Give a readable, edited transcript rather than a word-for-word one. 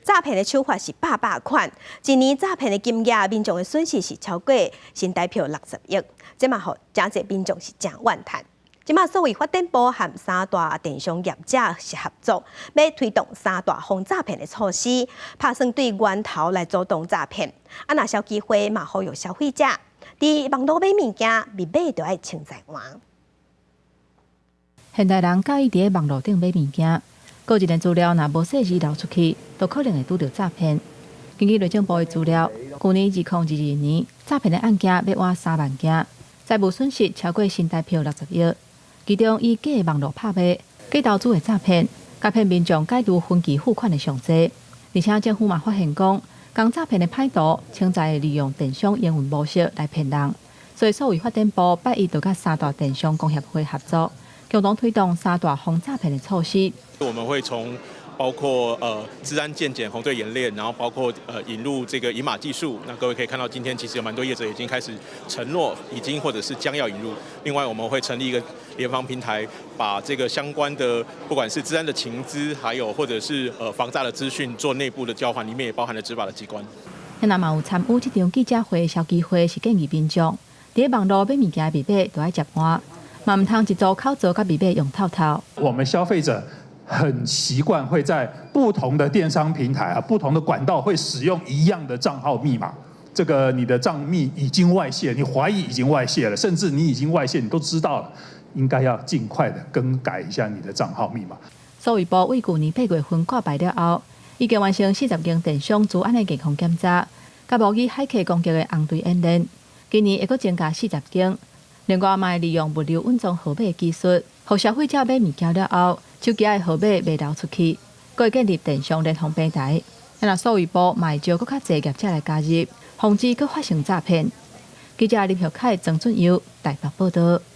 詐騙的手法是百百款，一年詐騙的金額，民眾的損失是超過新台票60億，這嘛予誠濟民眾是誠怨嘆。這馬數位發展部和三大電商業者是合作，欲推動三大防詐騙的措施，拍算對源頭來阻擋詐騙。啊，若消基會嘛呼籲消費者，佇網路買物件，密碼著愛穿在換。現代人佮意佇網路頂買物件，個人的資料若無細緻流出去，都可能會拄著詐騙。根據內政部的資料，舊年2022年詐騙的案件欲倚3萬件，財務損失超過新台票60億。其中以假網路拍賣、假投資的詐騙，共騙民眾解除分期付款的上濟。而且政府嘛發現講，仝詐騙的歹徒，潛在利用電商營運模式來騙人，所以數位發展部拜一就佮三大電商工協會合作，共同推動三大防詐騙的措施。我們會從包括資安健檢、紅隊演練，然後包括引入這個隱碼技術。那各位可以看到，今天其實有蠻多業者已經開始承諾，已經或者是將要引入。另外，我們會成立一個聯防平台，把這個相關的不管是資安的情資，還有或者是防詐的資訊做內部的交換，裡面也包含了執法的機關。那嘛有參與這場記者會的消基會是建議民眾，佇網路買物件的密碼都愛捷換，嘛毋通一組口座佮密碼用透透。我們消費者很習慣會在不同的電商平台啊，不同的管道會使用一樣的賬號密碼。這個你的賬密已經外洩，你懷疑已經外洩了，甚至你已經外洩，你都知道了，應該要盡快的更改一下你的賬號密碼。數位部為舊年8月份掛牌了後，已經完成40間電商資安的健康檢查，佮模擬駭客攻擊的紅隊演練。今年會閣增加40間，另外嘛會利用物流隱藏號碼的技術，予消費者買物件了後，手機的號碼袂流出去，閣會建立電商聯防平台。若數位部嘛會招閣較濟業者來加入，防止閣發生詐騙。記者林學凱、曾俊佑台北報道。